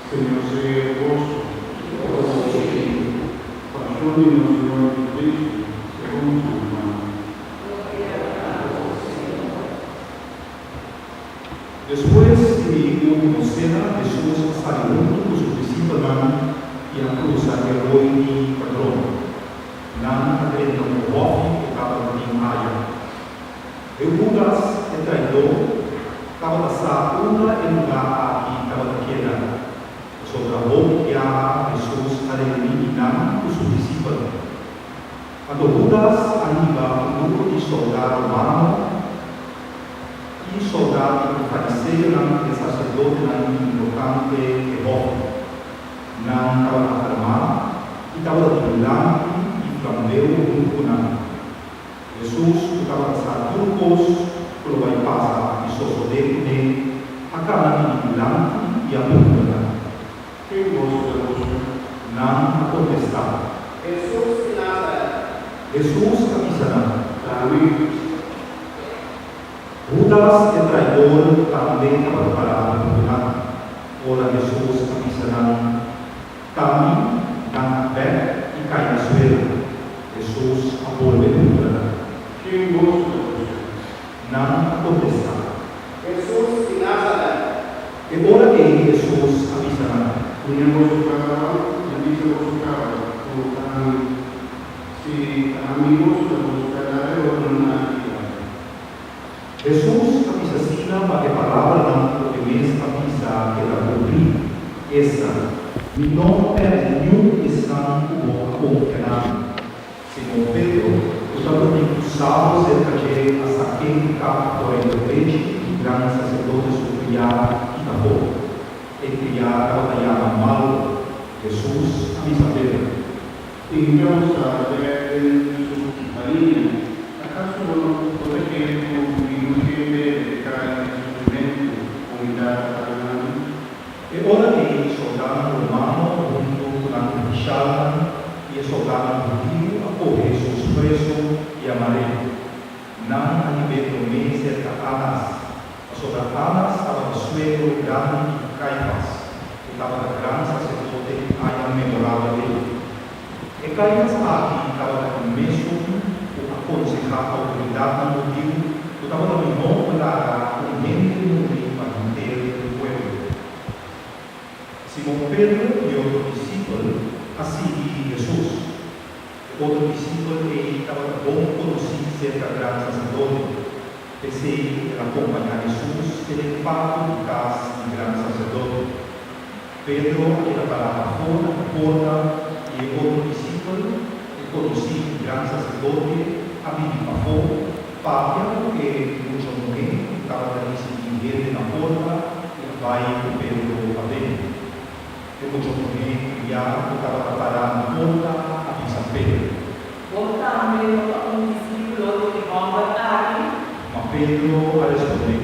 Señor sea ku boso. Pashon di nos Señor Jesucristo, segun San Juan. Despues di e último sena, Hesus a sali huntu ku su disipelnan i a krusa e roi di Kadron. Nan a drenta un hòfi ku tabatin aya. E Hudas, e traidó, tabata sa unda e lugá aki tabata keda, pasobra hopi biaha Hesus a reuní di nan ku su disipelnan. Anto Hudas a hiba un grupo di soldá romano i soldá di e fariseonan i e saserdotenan importante e hòfi. Nan tabata armá i tabata tin lampi i flambeu huntu ku nan. Hesus, ku tabata sa tur kos ku lo bai pasa i sosodé kuné, a kana bini dilanti i a puntra nan. Ken boso ta buska? Nan a kontestá. Hesus di Nazaret. Hesus a bisa nan. Ta ami. Hudas e traidor tambe tabata pará huntu ku nan. Ora Hesus a bisa nan, Ta mi, nan a bèk i kai na suela. Hesus a bolbe puntra nan. Ken boso ta buska? Nan a kontestá. Hesus di Nazaret. E ora ei Hesus a bisa nan. Mi a boso kaba, mi a bisa boso kaba, ku ta ami. Si ta ami boso ta buska, laga e otronan aki bai. Hesus a bisa asina pa e palabranan ku e mes a bisa keda kumplí, esta, Mi no a pèrdè niun di esnan ku bo a konfia na mi. Simon Pedro, ku tabatin un sabel serka dje, a sak'é i kap orea drechi di gran saserdote su kriá kita afó. E kriá tabata yama Malko. Hesus a bisa Pedro. Tin causa bek den su bariña. Acaso bo no bo ta kere cu mi no ke bebe cai di sufrimentu cu mi Tata ta duna mi? E ora ei soldánan romano huntu ku nan ofishalnan i e soldánan hudiu a kohe Hesus preso i a mar'é. Nan a hib'é promé serka Anas, pasobra Anas tabata suegro grandi di Kaifas, ku tabata gran saserdote aña memorabel ei. E Kaifas aki tabata e mesun ku a konsehá outoridatnan hudiu ku tabata mihó pa laga un hende muri pa henter e pueblo. Simon Pedro i otro disipel a sigui Hesus. E otro disipel ei tabata bon konosí serka gran saserdote. P'esei el a kompañá Hesus te den patio di kas di gran saserdote. Pedro a keda pará pafó na e porta i e otro disipel, e konosí di gran saserdote, a bini pafó, papia ku e mucha muhé ku tabata risibí hende na porta i a bai ku Pedro paden. E mucha muhé kriá ku tabata pará na porta a bisa Pedro. Bo tambe no ta un disípulo di e hòmber aki? Ma Pedro a respondé.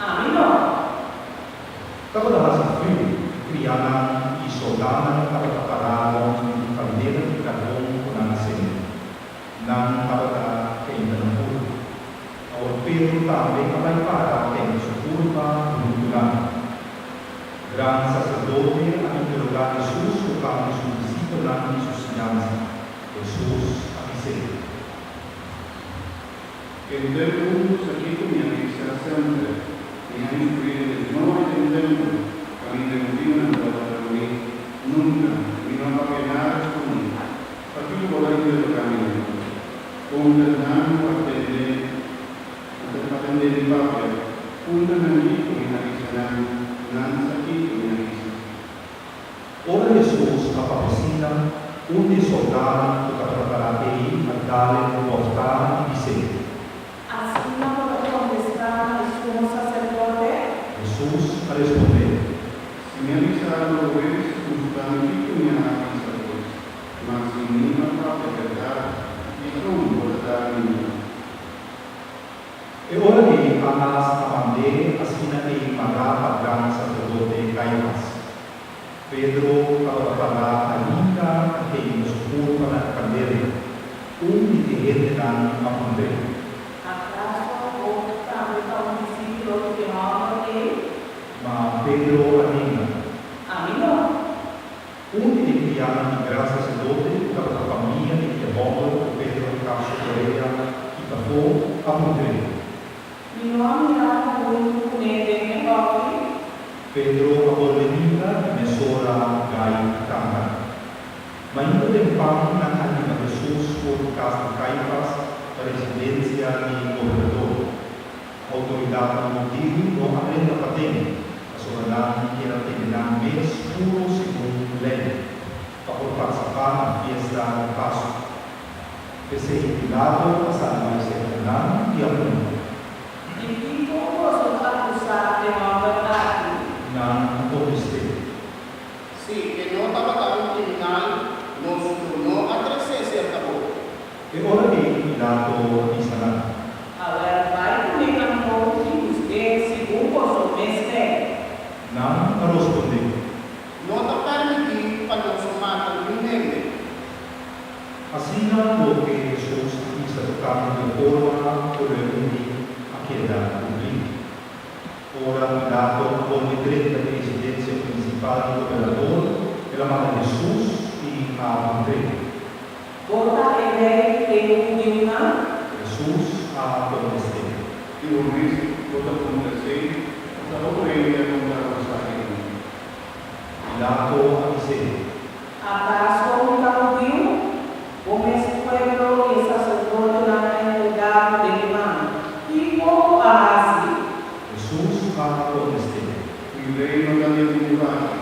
Ami no. Tabata hasi friu, kriánan i sòldánan tabata pará rònt di un kandela di karbon ku nan a sende. Nan tabata keinta nan kurpa. Awor Pedro tambe a bai para keinta su kurpa huntu ku nan. Gran saserdote a interogá Hesus tokante su disipelnan i su siñansa. Hesus a bis'é. Henter mundu sa kiko mi a bisa semper, Mi a instruí den e zona den tempel, kaminda e hudiunan tabata reuní. Nunka mi no a papia nada skondí. Pakiko bo ta interogá mi awor? Puntra nan ku a tende a tende mi papia. Puntra nan kiko mi a bisa nan, nan sa kiko mi a bisa. Ora Hesus a papia asina, un di e sòldánan ku tabata pará ei a dal-e un bòftá i bis'é. Asina bo ta kontestá na e sumo saserdote? Hesus a respondé. Si mi a bisa algu robes, mustra mi kiko mi a bisa robes. Ma si mi a papia bèrdat, dikon bo ta dal mi mira? E ora ei Anas a mand'é asina ei mará pa gran saserdote Kaifas. Pedro tabata pará ainda ta keima su kurpa na e kandela. Un di e hendenan a puntr'é. Akaso bo tambe ta un disípulo di e hòmber ei? Ma Pedro a nenga. Ami kas di Kaifas, ta residensia di gobernador. Outoridatnan hudiu no a drenta paden, pasobra nan kier a tene nan mes puru segun lei, pa por partisipá na fiesta di Pasku. P'esei Pilato a sali bai serka nan i a puntra. Di kiko boso ta akusá e hòmber aki? Nan a kontest'é. Si e no tabata un kriminal, nos lo no a tres'é serka bo. E ora ei Pilato a bisa nan. Awèl, bai kuné anto i husg'é segun boso mes lei. Nan a rospondé. No ta pèrmití pa nos mata niun hende. Asina loke Hesus a bisa tokante di e forma ku lo e muri a keda kumplí. Ora Pilato a bolbe drenta e residensia prinsipal di gobernador, el a manda Hesus i a puntr'é. Bo ta e rei di e hudiunan? Hesus a kontest'é. Di bo mes bo ta puntra esei, òf ta otro hende a konta bo esaki di mi? Pilato a bis'é. Akaso mi ta hudiu? Bo mes pueblo i e saserdotenan a entregá bo den mi man. Kiko bo a hasi? Hesus a kontest'é. Mi reino ta di e mundu aki.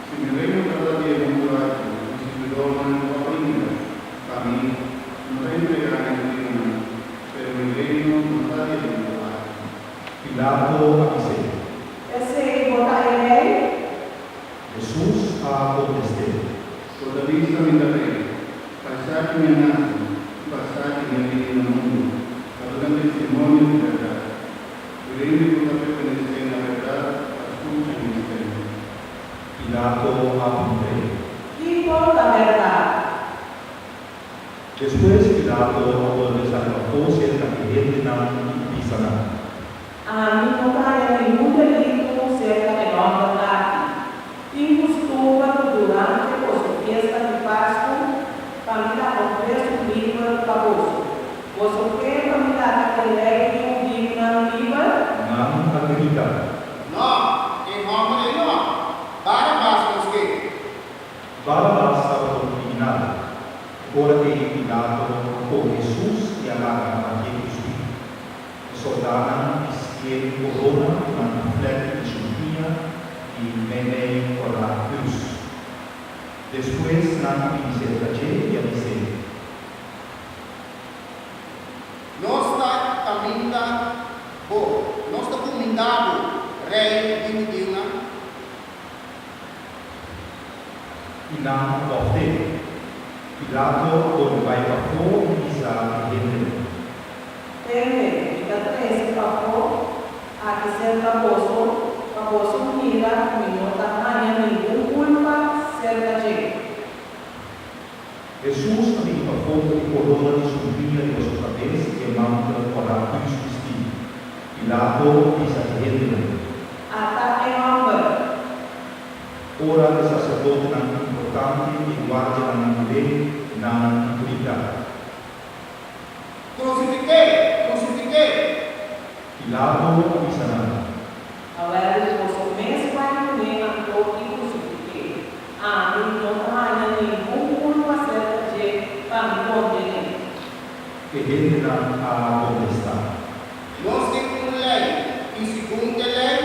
Si mi reino tabata di e mundu aki, mi sirbidornan lo a bringa pa mi no ta entregá na e hudiunan, pero mi reino no ta di e mundu aki. Pilato a bis'é. P'esei bo ta e rei? Hesus a kontest'é. Bo ta bisa mi ta rei. Pa esaki mi a nase, i pa esaki mi a bini na mundu, pa duna testimonio di bèrdat. Tur hende ku ta pertenesé na bèrdat ta skucha mi stèm. Pilato a puntr'é. Kiko ta bèrdat? Despues Pilato a bolbe sali pafó serka e hendenan i a bisa nan. Ami no ta haña ningun delito serka e hòmber aki. Tin kustumber ku durante boso fiesta di Pasku pa mi laga un presu liber pa boso. Boso ke pa mi laga e rei di hudiunan liber? Nan a grita. No, e hòmber ei no! Barabas nos ke! Barabas tabata un kriminal. Ora ei Pilato a kohe Hesus i a laga matié krusifiká. E soldánan bistié un korona ku nan a flèk di sumpiña i meimei kòrá krus. Despues nan a bini serka dje i a bis'é. Nos ta kaminda bo, nos ta kumindá bo, Rei di hudiunan. I nan a bòft'é. Pilato a bolbe bai pafó i bisa e hendenan. Tende, mi ta trese pafó aki serka boso, pa boso mira ku mi no ta haña ningun kulpa serka dje. Hesus a bini pafó ku e korona di sumpiña riba su kabes i e mantel kòrá püs bistí. Pilato a bisa e hendenan. Ata e hòmber! Ora e saserdotenan importante i e guardianan a mir'é, nan a grita. Krusifik'é! Krusifik'é! Pilato a bisa nan. Awèl, boso mes bai kuné anto i krusifik'é. Ami no ta haña ningun kulpa serka dje pa mi konden'é. E hendenan a kontestá. Nos tin un lei, i segun e lei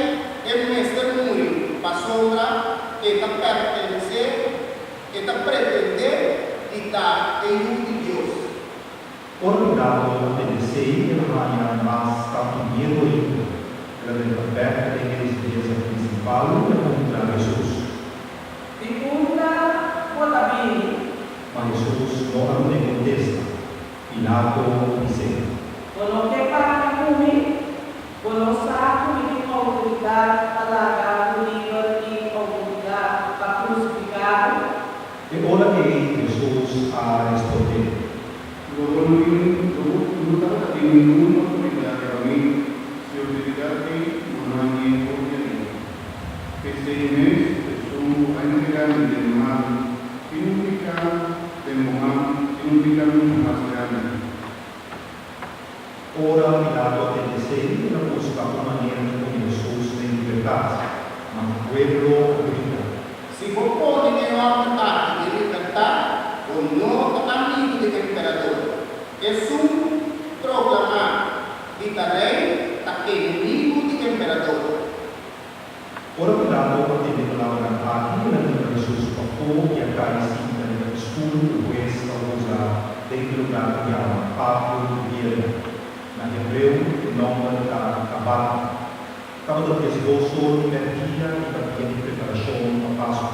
e mester muri pasobra e ta pertenesé E ta pretendé di ta e Yu di Dios. Ora Pilato a tende esei, el a haña mas tantu miedu ainda. El a drenta bèk den e residensia prinsipal i a puntra Hesus. Di unda bo ta bini? Ma Hesus no a dun'é kontesta. Pilato a bis'é. Bo no ke papia ku mi? Bo no sa ku mi tin outoridat pa laga bo liber i outoridat pa krusifiká bo? E ora ei Hesus a respondé. Lo bo no tin, lo bo no tabata tin ningun outoridat riba mi, si outoridat ei bo no a ñe for di ariba. P'esei mes esun ku a entregá mi den man tin un piká den bo man, tin un piká muchu mas grandi. Ora Pilato a tende esei, el a buska un manera di pone Hesus den libertat, ma e pueblo a grita. Si bo pone e hòmber aki den libertat, bo no ta amigu di emperador. Esun proklamá di ta rei ta enemigu di emperador. Ora Pilato a tende e palabranan aki, el a hinka Hesus pafó i a kai sinta riba e stul ku hues ta usa den e lugá ku yama Patio di Piedra. Na hebreo e nòmber ta Gabata. Tabata 12 or di mèrdia i ta dia di preparashon pa Pasku.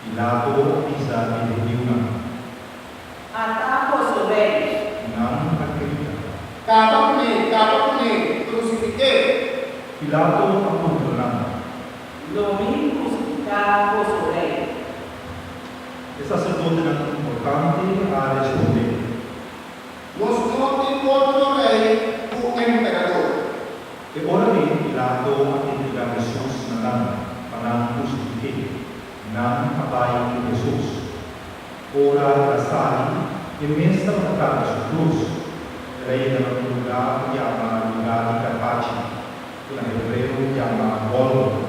Pilato a bisa e hudiunan. Ata boso rei! Nan a grita. Kaba kuné! Kaba kuné! Krusifik'é! Pilato a puntra nan. Lo mi krusifiká boso rei? E saserdotenan importante a respondé. Nos no tin otro rei ku emperador. E ora ei Pilato a entregá Hesus na nan, pa nan krusifik'é. Nan a bai ku Hesus. Ora el a sali, e mes tabata karga su krus. El a yega na un lugá ku yama Lugá di Karpachi, ku na hebreo yama Gólgota.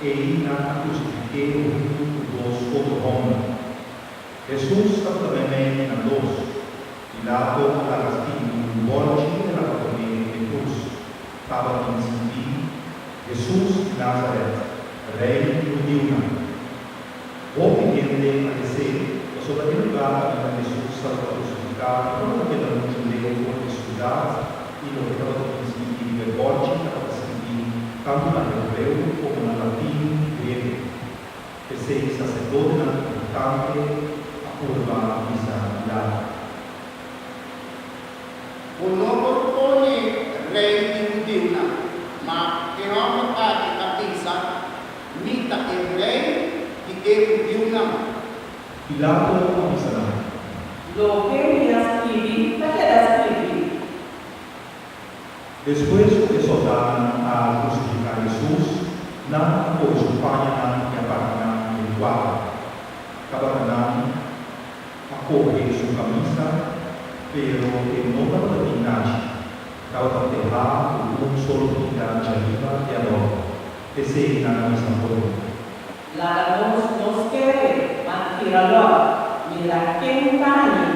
Ei nan a krusifik'é huntu ku dos otro hòmber. Hesus tabata meimei di nan dos. Pilato a laga skirbi un bòrchi el a pone e krus. Tabatin skibí, Hesus di Nazaret, Rei di hudiunan. Hopi hende a les'é, pasobra e lugá kaminda Hesus tabata krusifiká no tabata keda muchu leu for di siudat i loke tabata tin skibí riba e bòrchi tabata skibí tantu na hebreo komo na latin i griego. P'esei saserdotenan importante a purba bisa Pilato. Bo no por pone rei di hudiunan, ma e hòmber aki a bisa, Mi ta e rei di e hudiunan. Pilato a bisa nan. Loke mi a skibi ta keda skibi. Despues ku e sòldánan a krusifiká Hesus, nan a kohe su pañanan i a parti nan den kuater. Tabata nan a kohe su kamisa, pero e no tabata tin nachi, tabata tehá ku un solo pida djariba te abou. P'esei nan a bisa otro. Laga nos no skere, ma tira lòt, mira ken ta hañ'é.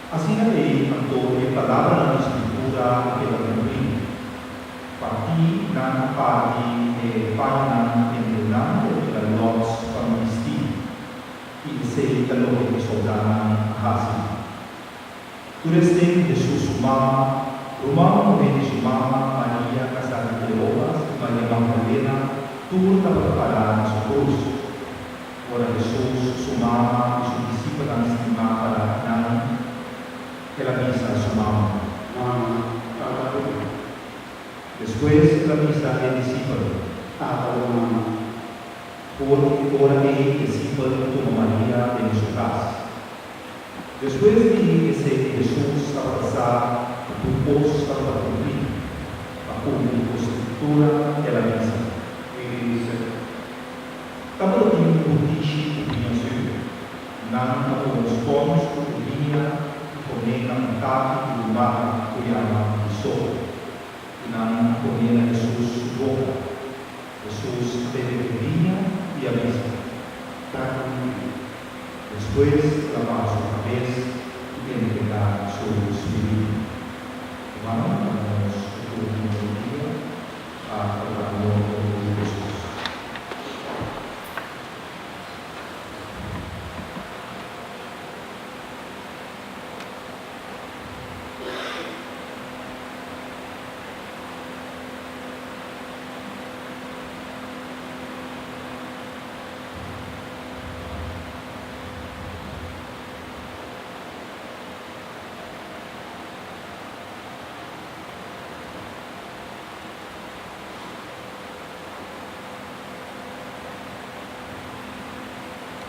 Asina ei anto e palabranan di Skritura a keda kumplí, Partí nan a parti e pañanan entre nan i a tira lòt pa mi bistí. I esei ta loke e sòldánan a hasi. Tur esten Hesus su mama, ruman muhé di su mama, Maria kasá di Kleopas i Maria Magdalena tur tabata pará na su krus. Ora Hesus, su mama i su disipelnan stimá pará nan, el a bisa su mama. Mama, ata bo yu. Despues el a bisa e disipel. Ata bo mama. For di e ora ei e disipel a tuma Maria den su kas. Despues di esei Hesus tabata sa ku tur kos tabata kumplí. Pa kumpli ku Skritura el a bisa. Mi tin set. Tabata tin un butishi ku biña sur. Nan a pone un spons ku e biña i pon'é na un taki di un mata ku yama hisopo, i nan a pon'é na Hesus su boka. Hesus a bebe e biña i a bisa. Ta kumplí. Despues el a baha su kabes i entregá su spiritu. Rumannan, laga nos tur tin un dia pa kòrda morto di Hesus.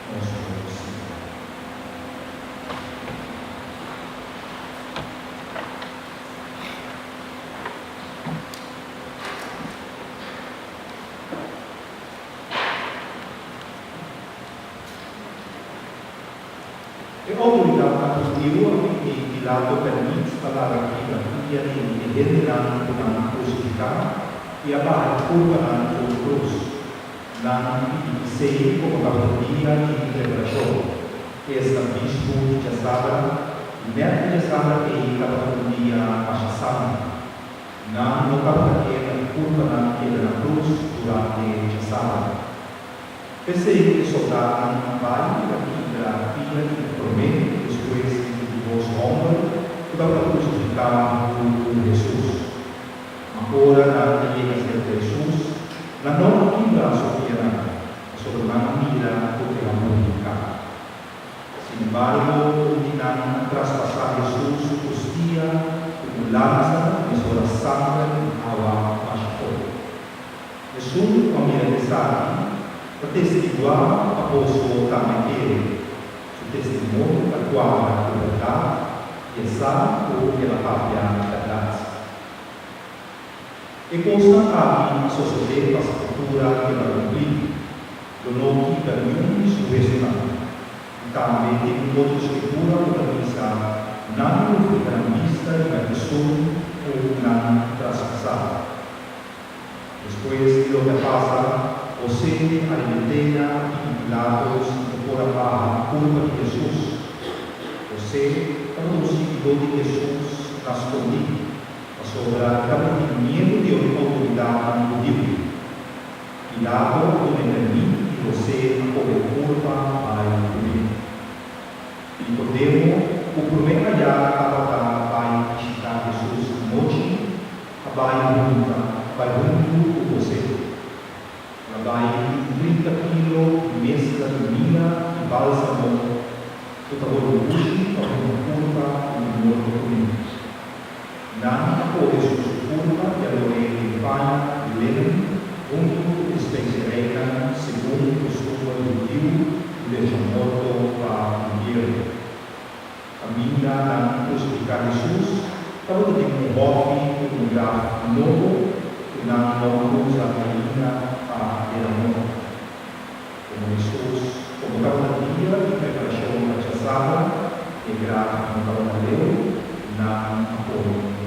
Nos por sinta. E outoridatnan hudiu a pidi Pilato pèrmit pa laga kibra pia di e hendenan ku nan a krusifiká i a baha e kurpanan for di krus. Nan a pidi esei komo tabata dia di preparashon, esta bispu di djasabra. Nèt e djasabra ei tabata un dia masha santu. Nan no tabata ke pa e kurpanan keda na krus durante djasabra. P'esei e soldatnan a bai i a kibra pia di e promé i despues di e di dos hòmber ku tabata krusifiká huntu ku Hesus. Ma ora nan a yega serka Hesus, nan no a kibra su pianan, pasobra nan a mira ku el a muri kaba. Sinembargo, un di nan a traspasá Hesus su kustia ku un lansa i mesora sanger i awa basha for. Esun ku a mira esaki ta testiguá pa boso tambe kere. Su testimonio ta kuadra ku bèrdat i e sa ku el a papia bèrdat. E kosnan aki a sosodé pa Skritura keda kumplí, Lo no kita niun di su wesunan. I tambe tin un otro skritura ku ta bisa, Nan lo fija nan bista riba esun ku nan a traspasá. Despues di loke a pasa, José di Arimatea a pidi Pilato si e por a baha kurpa di Hesus. José tabata un siguidó di Hesus na skondí, pasobra e tabatin miedu di e outoridatnan hudiu. Pilato a duna e pèrmit i José a kohe e kurpa bai kuné. Nikodemo, ku promé ayá tabata bai bishitá Hesus anochi, a bai hunta, a bai huntu ku José. El a bai ku 30 kilo di meskla di mira i bálsamo ku ta wòrdu bushi pa hunta kurpa di un morto kuné. Nan a kohe su su kurpa i a lor'é den paña di lenen huntu ku e spesereinan segun kustumber hudiu di decha morto pa entierro. Kaminda nan a krusifiká Hesus tabata tin un hòfi ku un graf nobo ku nan no a usa ainda pa dera morto. Komo Hesus komo tabata dia di preparashon pa djasabra, e graf no tabata leu, nan a pone.